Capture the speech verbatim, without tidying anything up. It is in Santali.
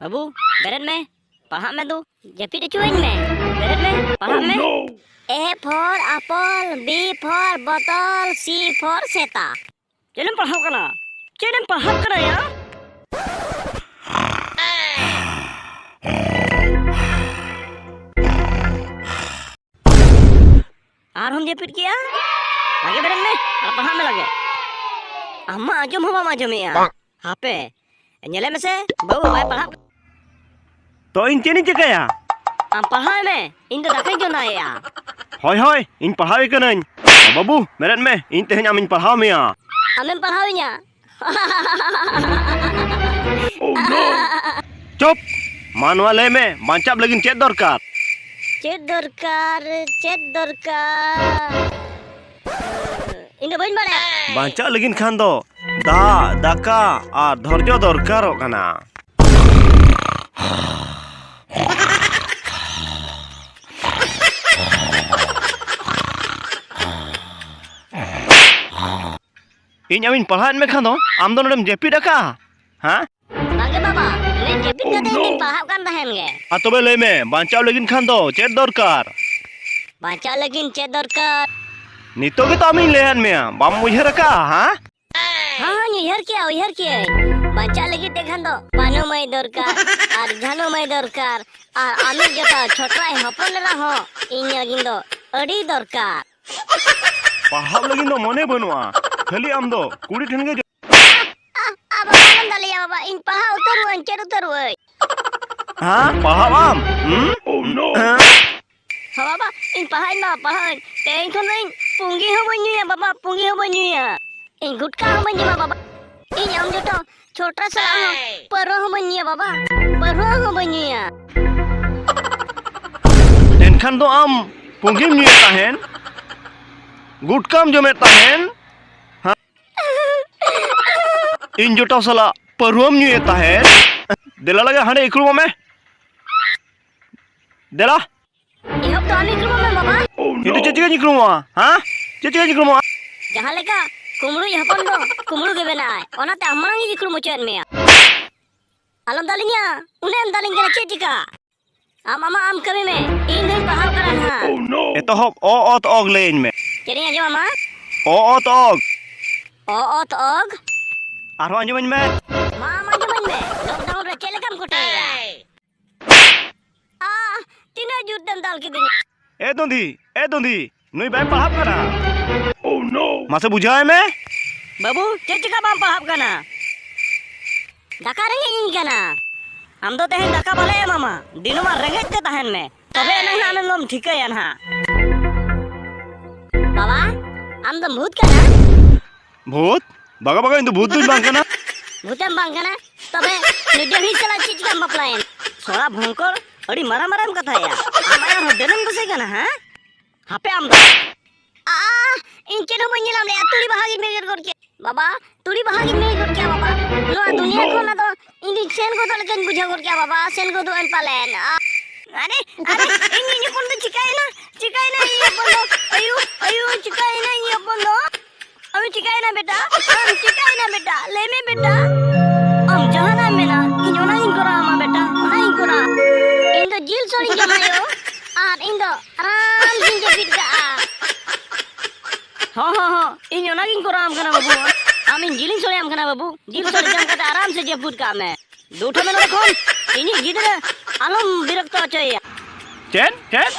ᱵᱟᱹᱵᱩ, ᱵᱮᱨᱮᱫ ᱢᱮ, ᱯᱟᱲᱦᱟᱜ ᱢᱮ ᱫᱩ᱾ ᱡᱟᱹᱯᱤᱫ ᱦᱚᱪᱚᱣᱟᱹᱧ ᱢᱮ, ᱵᱮᱨᱮᱫ ᱢᱮ, ᱯᱟᱲᱦᱟᱜ ᱢᱮ᱾ A for apple, B for bottle, C for ᱥᱮᱛᱟ᱾ ᱪᱮᱫ ᱮᱢ ᱯᱟᱲᱦᱟᱣ ᱠᱟᱱᱟ? ᱪᱮᱫ ᱮᱢ ᱯᱟᱲᱦᱟᱣ ᱠᱟᱱᱟ ᱭᱟ? ᱟᱨᱦᱚᱸᱢ ᱡᱟᱹᱯᱤᱫ ᱠᱮᱜᱼᱟ? ᱞᱟᱜᱮ ᱵᱮᱨᱮᱫ ᱢᱮ ᱟᱨ ᱯᱟᱲᱦᱟᱜ ᱢᱮ ᱞᱟᱜᱮ᱾ ᱟᱢ ᱢᱟ ᱟᱸᱡᱚᱢ ᱦᱚᱸ ᱵᱟᱢ ᱟᱸᱡᱚᱢᱮᱜᱼᱟ᱾ ᱦᱟᱯᱮ, ᱧᱮᱞᱮ ᱢᱮᱥᱮ, ᱵᱟᱹᱵᱩ ᱵᱟᱭ ᱯᱟᱲᱦᱟᱜ᱾ ᱛᱚ, ᱤᱧ ᱪᱮᱫ ᱤᱧ ᱪᱤᱠᱟᱹᱭᱟ? ᱟᱢ ᱯᱟᱲᱦᱟᱣ ᱢᱮ, ᱤᱧ ᱫᱚ ᱫᱟᱠᱟᱧ ᱪᱚᱸᱫᱟᱭᱮᱜᱼᱟ᱾ ᱦᱳᱭ, ᱦᱳᱭ, ᱤᱧ ᱯᱟᱲᱦᱟᱣᱮ ᱠᱟᱹᱱᱟᱹᱧ᱾ ᱵᱟᱹᱵᱩ, ᱵᱮᱨᱮᱫ ᱢᱮ, ᱤᱧ ᱛᱮᱦᱮᱧ ᱟᱢᱤᱧ ᱯᱟᱲᱦᱟᱣ ᱢᱮᱭᱟ᱾ ᱟᱢᱮᱢ ᱯᱟᱲᱦᱟᱣᱤᱧᱟ? ᱪᱩᱯ! ᱢᱟ, ᱱᱚᱣᱟ ᱞᱟᱹᱭ ᱢᱮ, ᱵᱟᱧᱪᱟᱣ ᱞᱟᱹᱜᱤᱫ ᱪᱮᱫ ᱫᱚᱨᱠᱟᱨ? ᱪᱮᱫ ᱫᱚᱨᱠᱟᱨ? ᱪᱮᱫ ᱫᱚᱨᱠᱟᱨ? ᱤᱧ ᱫᱚ ᱵᱟᱹᱧ ᱵᱟᱲᱟᱭᱟ᱾ ᱵᱟᱧᱪᱟᱜ ᱞᱟᱹᱜᱤᱫ ᱠᱷᱟᱱ ᱫᱚ ᱫᱟᱜ, ᱫᱟᱠᱟ ᱟᱨ ᱫᱷᱳᱨᱡᱚ ᱫᱚᱨᱠᱟᱨᱚᱜ ᱠᱟᱱᱟ᱾ ᱤᱧ ᱟᱢᱤᱧ ᱯᱟᱲᱦᱟᱣᱮᱫ ᱢᱮ ᱠᱷᱟᱱ ᱫᱚ ᱟᱢ ᱫᱚ ᱱᱚᱰᱮᱢ ᱡᱟᱹᱯᱤᱫ ᱟᱠᱟᱜᱼᱟ, ᱦᱮᱸ? ᱵᱟᱝᱜᱮ ᱵᱟᱵᱟ, ᱢᱮᱫ ᱡᱟᱹᱯᱤᱫ ᱠᱟᱛᱮ ᱤᱧ ᱫᱩᱧ ᱯᱟᱲᱦᱟᱜ ᱠᱟᱱ ᱛᱟᱦᱮᱱ ᱜᱮ᱾ ᱟᱨ ᱛᱚᱵᱮ ᱞᱟᱹᱭ ᱢᱮ, ᱵᱟᱧᱪᱟᱣ ᱞᱟᱹᱜᱤᱫ ᱠᱷᱟᱱ ᱫᱚ ᱪᱮᱫ ᱫᱚᱨᱠᱟᱨ? ᱵᱟᱧᱪᱟᱣ ᱞᱟᱹᱜᱤᱫ ᱪᱮᱫ ᱫᱚᱨᱠᱟᱨ? ᱱᱤᱛᱚᱜ ᱜᱮᱛᱚ ᱟᱢᱤᱧ ᱞᱟᱹᱭᱟᱫ ᱢᱮᱭᱟ, ᱵᱟᱢ ᱩᱭᱦᱟᱹᱨ ᱟᱠᱟᱜᱼᱟ, ᱦᱮᱸ? ᱦᱮᱸ, ᱦᱮᱸ, ᱩᱭᱦᱟᱹᱨ ᱠᱮᱜᱼᱟ, ᱩᱭᱦᱟᱹᱨ ᱠᱮᱜᱼᱟᱹᱧ᱾ ᱵᱟᱧᱪᱟᱜ ᱞᱟᱹᱜᱤᱫ ᱛᱮ ᱠᱷᱟᱱ ᱫᱚ ᱯᱟᱹᱱᱩ ᱢᱟᱹᱭ ᱫᱚᱨᱠᱟᱨ ᱟᱨ ᱡᱷᱟᱱᱩ ᱢᱟᱹᱭ ᱫᱚᱨᱠᱟᱨ ᱟᱨ ᱟᱢᱤᱡ ᱡᱚᱴᱟᱣ ᱪᱷᱚᱴᱨᱟᱭ ᱦᱚᱯᱚᱱ ᱮᱨᱟ ᱦᱚᱸ ᱤᱧ ᱞᱟᱹᱜᱤᱫ ᱫᱚ ᱟᱹᱰᱤ ᱫᱚᱨᱠᱟᱨ᱾ ᱯᱟᱲᱦᱟᱜ ᱞᱟᱹᱜᱤᱫ ᱫᱚ ᱢᱚᱱᱮ ᱵᱟᱹᱱᱩᱜᱼᱟ, ᱠᱷᱟᱹᱞᱤ ᱟᱢ ᱫᱚ ᱠᱩᱲᱤ ᱴᱷᱮᱱ ᱜᱮ ᱡᱚ- ᱟ, ᱟ, ᱵᱟᱵᱟ, ᱟᱞᱚᱢ ᱫᱟᱞᱮᱭᱟ ᱵᱟᱵᱟ, ᱤᱧ ᱯᱟᱲᱦᱟᱣ ᱩᱛᱟᱹᱨᱚᱜ ᱟᱹᱧ, ᱪᱮᱫ ᱩᱛᱟᱹᱨᱚᱜ ᱟᱹᱧ᱾ ᱦᱮᱸ, ᱯᱟᱲᱦᱟᱜ ᱟᱢ? ᱦᱩᱸ? ᱦᱮᱸ? ᱦᱚᱸ ᱵᱟᱵᱟ, ᱤᱧ ᱯᱟᱲᱦᱟᱜ ᱟᱹᱧ ᱵᱟᱵᱟ, ᱯᱟᱲᱦᱟᱜ ᱟᱹᱧ᱾ ᱛᱮᱦᱮᱧ ᱠᱷᱚᱱ ᱫᱚ ᱤᱧ ᱯᱩᱸᱜᱤ ᱦᱚᱸ ᱵᱟᱹᱧ ᱧᱩᱭᱟ ᱵᱟᱵᱟ, ᱯᱩᱸᱜᱤ ᱦᱚᱸ ᱵᱟᱹᱧ ᱧᱩᱭᱟ᱾ ᱤᱧ ᱜᱩᱴᱠᱟ ᱦᱚᱸ ᱵᱟᱹᱧ ᱡᱚᱢᱟ ᱵᱟᱵᱟ᱾ ᱤᱧ ᱟᱢ ᱡᱚᱴᱟᱣ ᱪᱷᱚᱴᱨᱟ ᱥᱟᱞᱟᱜ ᱦᱚᱸ ᱯᱟᱹᱨᱣᱟᱹ ᱦᱚᱸ ᱵᱟᱹᱧ ᱧᱩᱭᱟ ᱵᱟᱵᱟ, ᱯᱟᱹᱨᱣᱟᱹ ᱦᱚᱸ ᱵᱟᱹᱧ ᱧᱩᱭᱟ᱾ ᱮᱱᱠᱷᱟᱱ ᱫᱚ ᱟᱢ ᱯᱩᱸᱜᱤᱢ ᱧᱩᱭᱮᱫ ᱛᱟᱦᱮᱱ, ᱜᱩᱴᱠᱟᱢ ᱡᱚᱢᱮᱫ ᱛᱟᱦᱮᱱ, ᱦᱮᱸ? ᱤᱧ ᱡᱚᱴᱟᱣ ᱥᱟᱞᱟᱜ ᱯᱟᱹᱨᱣᱟᱹᱢ ᱧᱩᱭᱮᱫ ᱛᱟᱦᱮᱱ᱾ ᱫᱮᱞᱟ ᱞᱟᱜᱮ ᱦᱟᱸᱰᱮ ᱤᱠᱲᱩᱢᱚᱜ ᱢᱮ᱾ ᱫᱮᱞᱟ᱾ ᱮᱦᱚᱵ ᱫᱚ ᱟᱢ ᱤᱠᱲᱩᱢᱚᱜ ᱢᱮ ᱵᱟᱵᱟ᱾ ᱤᱧ ᱫᱚ ᱪᱮᱫ ᱪᱤᱠᱟᱹᱧ ᱤᱠᱲᱩᱢᱚᱜᱼᱟ? ᱦᱮᱸ? ᱪᱮᱫ ᱪᱤᱠᱟᱹᱧ ᱤᱠᱲᱩᱢᱚᱜᱼᱟ? ᱡᱟᱦᱟᱸ ᱞᱮᱠᱟ ᱠᱩᱢᱵᱽᱲᱩᱭᱤᱡ ᱦᱚᱯᱚᱱ ᱫᱚ ᱠᱩᱢᱵᱽᱲᱩ ᱜᱮ ᱵᱮᱱᱟᱜᱼᱟᱭ, ᱚᱱᱟᱛᱮ ᱟᱢ ᱢᱟᱲᱟᱝ ᱤᱧ ᱤᱠᱲᱩᱢ ᱦᱚᱪᱚᱭᱮᱫ ᱢᱮᱭᱟ᱾ ᱟᱞᱚᱢ ᱫᱟᱞᱤᱧᱟ, ᱩᱱᱟᱹᱜ ᱮᱢ ᱫᱟᱞᱤᱧ ᱠᱟᱱᱟ, ᱪᱮᱫ ᱪᱤᱠᱟ? ᱟᱢ ᱟᱢᱟᱜ ᱟᱢ ᱠᱟᱹᱢᱤ ᱢᱮ, ᱤᱧ ᱫᱚᱧ ᱯᱟᱲᱦᱟᱣ ᱠᱟᱱᱟ ᱱᱟᱦᱟᱜ᱾ ᱮᱛᱚᱦᱚᱵ ᱚ ᱚᱛ ᱚᱜ ᱞᱟᱹᱭᱟᱹᱧ ᱢᱮ᱾ ᱪᱮᱫ ᱤᱧ ᱟᱸᱡᱚᱢ ᱟᱢᱟ? ᱚ ᱚᱛ ᱚᱜ᱾ ᱚ ᱚᱛ ᱚᱜ᱾ ᱟᱨᱦᱚᱸ ᱟᱸᱡᱚᱢᱟᱹᱧ ᱢᱮ᱾ ᱢᱟ ᱟᱢ ᱟᱸᱡᱚᱢᱟᱹᱧ ᱢᱮ, ᱞᱚᱠᱰᱟᱣᱩᱱ ᱨᱮ ᱪᱮᱫ ᱞᱮᱠᱟᱢ ᱠᱚᱴᱮᱭᱮᱫᱟ? ᱟᱦ, ᱛᱤᱱᱟᱹᱜ ᱡᱳᱨ ᱛᱮᱢ ᱫᱟᱞ ᱠᱤᱫᱤᱧᱟ᱾ ᱮ ᱫᱩᱸᱫᱷᱤ, ᱮ ᱫᱩᱸᱫᱷᱤ, ᱱᱩᱭ ᱵᱟᱭ ᱯᱟᱲᱦᱟᱜ ᱠᱟᱱᱟ᱾ ᱢᱟᱥᱮ ᱵᱩᱡᱷᱟᱹᱣ ᱟᱭ ᱢᱮ᱾ ᱵᱟᱹᱵᱩ, ᱪᱮᱫ ᱪᱤᱠᱟ ᱵᱟᱢ ᱯᱟᱲᱦᱟᱜ ᱠᱟᱱᱟ? ᱫᱟᱠᱟ ᱨᱮᱸᱜᱮᱡ ᱤᱧ ᱠᱟᱱᱟ᱾ ᱟᱢ ᱫᱚ ᱛᱮᱦᱮᱧ ᱫᱟᱠᱟ ᱵᱟᱞᱮ ᱮᱢᱟᱢᱟ, ᱫᱤᱱᱚᱢᱟᱱ ᱨᱮᱸᱜᱮᱡ ᱛᱮ ᱛᱟᱦᱮᱱ ᱢᱮ, ᱛᱚᱵᱮ ᱮᱱᱟᱝ ᱦᱟᱸᱜ ᱟᱢᱮᱢ ᱴᱷᱤᱠᱟᱹᱭᱟ ᱱᱟᱦᱟᱜ᱾ ᱵᱟᱵᱟ, ᱟᱢ ᱫᱚᱢ ᱵᱷᱩᱛ ᱠᱟᱱᱟ? ᱵᱷᱩᱛ? ᱵᱟᱝᱟ, ᱵᱟᱝᱟ, ᱤᱧ ᱫᱚ ᱵᱷᱩᱛ ᱫᱚᱧ ᱵᱟᱝ ᱠᱟᱱᱟ᱾ ᱵᱷᱩᱛᱮᱢ ᱵᱟᱝ ᱠᱟᱱᱟ? ᱛᱚᱵᱮ ᱱᱩᱭ ᱰᱟᱹᱦᱤ ᱥᱟᱞᱟᱜ ᱪᱮᱫ ᱪᱤᱠᱟᱢ ᱵᱟᱯᱞᱟᱭᱮᱱ? ᱥᱚᱲᱟ ᱵᱷᱚᱝᱠᱚᱲ, ᱟᱹᱰᱤ ᱢᱟᱨᱟᱝ ᱢᱟᱨᱟᱝ ᱠᱟᱛᱷᱟᱭᱟ᱾ ᱟᱢ ᱟᱭᱟᱜ ᱦᱚᱸ ᱰᱟᱹᱱᱮᱢ ᱫᱳᱥᱮ ᱠᱟᱱᱟ, ᱦᱮᱸ? ᱦᱟᱯᱮ ᱟᱢ ᱫᱚ᱾ ᱟ, ᱤᱧ ᱪᱮᱫ ᱦᱚᱸ ᱵᱟᱹᱧ ᱧᱮᱞᱟᱢ ᱞᱮᱭᱟ, ᱛᱩᱲᱤ ᱵᱟᱦᱟ ᱜᱤᱧ ᱵᱮᱸᱜᱮᱫ ᱜᱚᱫ ᱠᱮᱫ᱾ ᱵᱟᱵᱟ, ᱛᱩᱲᱤ ᱵᱟᱦᱟ ᱜᱤᱧ ᱵᱮᱸᱜᱮᱫ ᱜᱚᱫ ᱠᱮᱫ, ᱵᱟᱵᱟ᱾ ᱱᱚᱣᱟ ᱫᱩᱱᱤᱭᱟᱹ ᱠᱷᱚᱱ ᱟᱫᱚ ᱤᱧ ᱫᱩᱧ ᱥᱮᱱ ᱜᱚᱫᱚᱜ ᱞᱮᱠᱟᱧ ᱵᱩᱡᱷᱟᱹᱣ ᱜᱚᱫ ᱠᱮᱫ, ᱵᱟᱵᱟ᱾ ᱥᱮᱱ ᱜᱚᱫᱚᱜ ᱟᱹᱧ ᱯᱟᱞᱮᱱ᱾ ᱟ, ᱟᱨᱮ, ᱟᱨᱮ, ᱤᱧ, ᱤᱧ ᱦᱚᱯᱚᱱ ᱫᱚ ᱪᱤᱠᱟᱹᱭᱮᱱᱟ? ᱪᱤᱠᱟᱹᱭᱮᱱᱟ ᱤᱧ ᱦᱚᱯᱚᱱ ᱫᱚ? ᱟᱭᱩ, ᱟᱭᱩ, ᱪᱤᱠᱟᱹᱭᱮᱱᱟ ᱤᱧ ᱦᱚᱯᱚᱱ ᱫᱚ? ᱟᱢ ᱪᱤᱠᱟᱹᱭᱮᱱᱟ ᱵᱮᱴᱟ? ᱟᱢ ᱪᱤᱠᱟᱹᱭᱮᱱᱟ ᱵᱮᱴᱟ? ᱞᱟᱹᱭ ᱢᱮ ᱵᱮᱴᱟ᱾ ᱟᱢ ᱡᱟᱦᱟᱱᱟᱜ ᱮᱢ ᱢᱮᱱᱟ, ᱤᱧ ᱚᱱᱟᱜᱤᱧ ᱠᱚᱨᱟᱣ ᱟᱢᱟ ᱵᱮᱴᱟ, ᱚᱱᱟᱜᱤᱧ ᱠᱚᱨᱟᱣ᱾ ᱤᱧ ᱫᱚ ᱡᱤᱞ ᱥᱳᱲᱮᱧ ᱡᱚᱢᱟ ᱭᱳ, ᱟᱨ ᱤᱧ ᱫᱚ ᱟᱨᱟᱢ ᱥᱮᱧ ᱡᱟᱹᱯᱤᱫ ᱠᱟᱜᱼᱟ᱾ ᱦᱚᱸ, ᱦᱚᱸ, ᱦᱚᱸ, ᱤᱧ ᱚᱱᱟᱜᱤᱧ ᱠᱚᱨᱟᱣ ᱟᱢ ᱠᱟᱱᱟ ᱵᱟᱹᱵᱩ᱾ ᱟᱢ ᱤᱧ ᱡᱤᱞᱤᱧ ᱥᱳᱲᱮᱭᱟᱢ ᱠᱟᱱᱟ ᱵᱟᱹᱵᱩ᱾ ᱡᱤᱞ ᱥᱳᱲᱮ ᱡᱚᱢ ᱠᱟᱛᱮ ᱟᱨᱟᱢ ᱥᱮ ᱡᱟᱹᱯᱤᱫ ᱠᱟᱜ ᱢᱮ᱾ ᱫᱩ ᱴᱷᱮᱱ ᱱᱚᱰᱮ ᱠᱷᱚᱱ ᱤᱧᱤᱡ ᱜᱤᱫᱽᱨᱟᱹ ᱟᱞᱚᱢ ᱵᱤᱨᱚᱠᱛᱚ ᱦᱚᱪᱚᱭᱮᱭᱟ᱾ ᱪᱮᱫ? ᱪᱮᱫ?